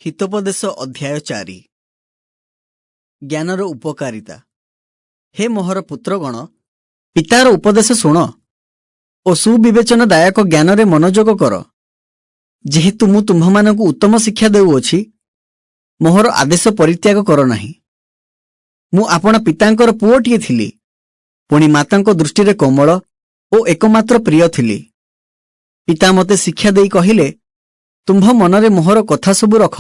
ହିତୋପଦେଶ ଅଧ୍ୟାୟ 4। ଜ୍ଞାନର ଉପକାରିତା। ହେ ମୋହର ପୁତ୍ରଗଣ, ପିତାର ଉପଦେଶ ଶୁଣ ଓ ସୁବିବେଚନାଦାୟକ ଜ୍ଞାନରେ ମନୋଯୋଗ କର। ଯେହେତୁ ମୁଁ ତୁମ୍ଭମାନଙ୍କୁ ଉତ୍ତମ ଶିକ୍ଷା ଦେଉଅଛି, ମୋହର ଆଦେଶ ପରିତ୍ୟାଗ କର ନାହିଁ। ମୁଁ ଆପଣା ପିତାଙ୍କର ପୁଅଟିଏ ଥିଲି, ପୁଣି ମାତାଙ୍କ ଦୃଷ୍ଟିରେ କୋମଳ ଓ ଏକମାତ୍ର ପ୍ରିୟ ଥିଲି। ପିତା ମୋତେ ଶିକ୍ଷା ଦେଇ କହିଲେ, "ତୁମ୍ଭ ମନରେ ମୋହର କଥା ସବୁ ରଖ,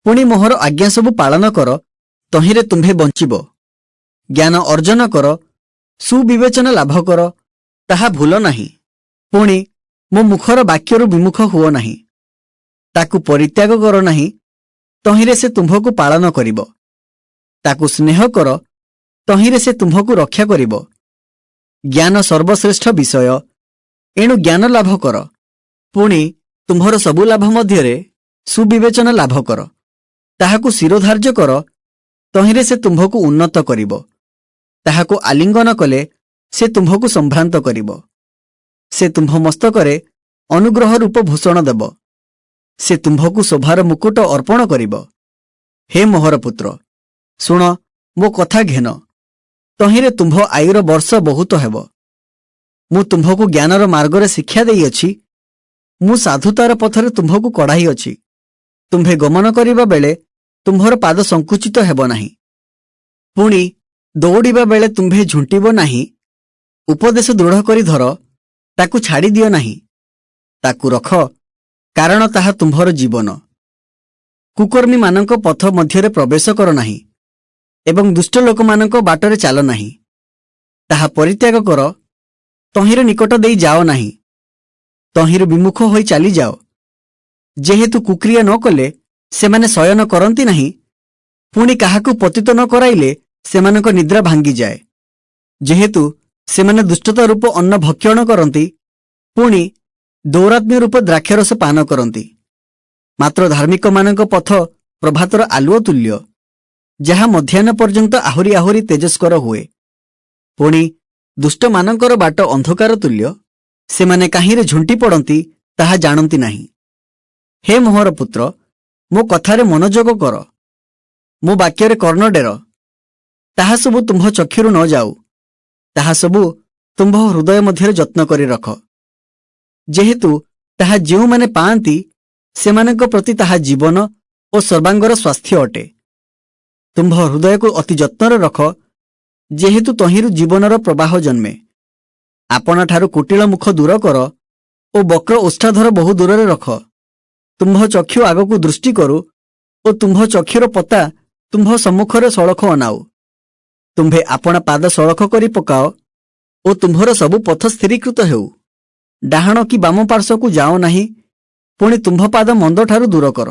ପୁଣି ମୋହର ଆଜ୍ଞା ସବୁ ପାଳନ କର, ତହିଁରେ ତୁମ୍ଭେ ବଞ୍ଚିବ। ଜ୍ଞାନ ଅର୍ଜନ କର, ସୁବିବେଚନା ଲାଭ କର, ତାହା ଭୁଲ ନାହିଁ। ପୁଣି ମୋ ମୁଖର ବାକ୍ୟରୁ ବିମୁଖ ହୁଅ ନାହିଁ। ତାକୁ ପରିତ୍ୟାଗ କର ନାହିଁ, ତହିଁରେ ସେ ତୁମ୍ଭକୁ ପାଳନ କରିବ। ତାକୁ ସ୍ନେହ କର, ତହିଁରେ ସେ ତୁମ୍ଭକୁ ରକ୍ଷା କରିବ। ଜ୍ଞାନ ସର୍ବଶ୍ରେଷ୍ଠ ବିଷୟ, ଏଣୁ ଜ୍ଞାନ ଲାଭ କର। ପୁଣି ତୁମ୍ଭର ସବୁ ଲାଭ ମଧ୍ୟରେ ସୁବିବେଚନା ଲାଭ କର। ତାହାକୁ ଶିରୋଧାର୍ଯ୍ୟ କର, ତହିଁରେ ସେ ତୁମ୍ଭକୁ ଉନ୍ନତ କରିବ। ତାହାକୁ ଆଲିଙ୍ଗନ କଲେ ସେ ତୁମ୍ଭକୁ ସମ୍ଭ୍ରାନ୍ତ କରିବ। ସେ ତୁମ୍ଭ ମସ୍ତକରେ ଅନୁଗ୍ରହ ରୂପ ଭୂଷଣ ଦେବ। ସେ ତୁମ୍ଭକୁ ଶୋଭାର ମୁକୁଟ ଅର୍ପଣ କରିବ। ହେ ମୋହର ପୁତ୍ର, ଶୁଣ, ମୋ କଥା ଘେନ, ତହିଁରେ ତୁମ୍ଭ ଆୟୁର ବର୍ଷ ବହୁତ ହେବ। ମୁଁ ତୁମ୍ଭକୁ ଜ୍ଞାନର ମାର୍ଗରେ ଶିକ୍ଷା ଦେଇଅଛି। ମୁଁ ସାଧୁତାର ପଥରେ ତୁମ୍ଭକୁ କଢ଼ାଇଅଛି। ତୁମ୍ଭେ ଗମନ କରିବା ବେଳେ ତୁମ୍ଭର ପାଦ ସଂକୁଚିତ ହେବ ନାହିଁ, ପୁଣି ଦୌଡ଼ିବା ବେଳେ ତୁମ୍ଭେ ଝୁଣ୍ଟିବ ନାହିଁ। ଉପଦେଶ ଦୃଢ଼ କରି ଧର, ତାକୁ ଛାଡ଼ି ଦିଅ ନାହିଁ। ତାକୁ ରଖ, କାରଣ ତାହା ତୁମ୍ଭର ଜୀବନ। କୁକର୍ମୀମାନଙ୍କ ପଥ ମଧ୍ୟରେ ପ୍ରବେଶ କର ନାହିଁ ଏବଂ ଦୁଷ୍ଟ ଲୋକମାନଙ୍କ ବାଟରେ ଚାଲ ନାହିଁ। ତାହା ପରିତ୍ୟାଗ କର, ତହିଁର ନିକଟ ଦେଇ ଯାଅ ନାହିଁ। ତହିଁରୁ ବିମୁଖ ହୋଇ ଚାଲିଯାଅ। ଯେହେତୁ କୁକ୍ରିୟା ନ କଲେ ସେମାନେ ଶୟନ କରନ୍ତି ନାହିଁ, ପୁଣି କାହାକୁ ପତିତ ନ କରାଇଲେ ସେମାନଙ୍କ ନିଦ୍ରା ଭାଙ୍ଗିଯାଏ। ଯେହେତୁ ସେମାନେ ଦୁଷ୍ଟତା ରୂପ ଅନ୍ନ ଭକ୍ଷଣ କରନ୍ତି, ପୁଣି ଦୌରାତ୍ମ୍ୟ ରୂପ ଦ୍ରାକ୍ଷାରସ ପାନ କରନ୍ତି। ମାତ୍ର ଧାର୍ମିକମାନଙ୍କ ପଥ ପ୍ରଭାତର ଆଲୁଅ ତୁଲ୍ୟ, ଯାହା ମଧ୍ୟାହ୍ନ ପର୍ଯ୍ୟନ୍ତ ଆହୁରି ଆହୁରି ତେଜସ୍କର ହୁଏ। ପୁଣି ଦୁଷ୍ଟମାନଙ୍କର ବାଟ ଅନ୍ଧକାର ତୁଲ୍ୟ। ସେମାନେ କାହିଁରେ ଝୁଣ୍ଟି ପଡ଼ନ୍ତି, ତାହା ଜାଣନ୍ତି ନାହିଁ। ହେ ମୋହର ପୁତ୍ର, ମୋ କଥାରେ ମନୋଯୋଗ କର, ମୋ ବାକ୍ୟରେ କର୍ଣ୍ଣ ଡେର। ତାହା ସବୁ ତୁମ୍ଭ ଚକ୍ଷୁରୁ ନ ଯାଉ, ତାହା ସବୁ ତୁମ୍ଭ ହୃଦୟ ମଧ୍ୟରେ ଯତ୍ନ କରି ରଖ। ଯେହେତୁ ତାହା ଯେଉଁମାନେ ପାଆନ୍ତି, ସେମାନଙ୍କ ପ୍ରତି ତାହା ଜୀବନ ଓ ସର୍ବାଙ୍ଗର ସ୍ୱାସ୍ଥ୍ୟ ଅଟେ। ତୁମ୍ଭ ହୃଦୟକୁ ଅତି ଯତ୍ନରେ ରଖ, ଯେହେତୁ ତହିଁରୁ ଜୀବନର ପ୍ରବାହ ଜନ୍ମେ। ଆପଣାଠାରୁ କୁଟିଳ ମୁଖ ଦୂର କର ଓ ବକ୍ର ଓଷ୍ଠାଧର ବହୁ ଦୂରରେ ରଖ। ତୁମ୍ଭ ଚକ୍ଷୁ ଆଗକୁ ଦୃଷ୍ଟି କରୁ ଓ ତୁମ୍ଭ ଚକ୍ଷୁର ପତା ତୁମ୍ଭ ସମ୍ମୁଖରେ ସଳଖ ଅନାଉ। ତୁମ୍ଭେ ଆପଣା ପାଦ ସଳଖ କରି ପକାଅ ଓ ତୁମ୍ଭର ସବୁ ପଥ ସ୍ଥିରୀକୃତ ହେଉ। ଡାହାଣ କି ବାମ ପାର୍ଶ୍ୱକୁ ଯାଅ ନାହିଁ, ପୁଣି ତୁମ୍ଭ ପାଦ ମନ୍ଦଠାରୁ ଦୂର କର।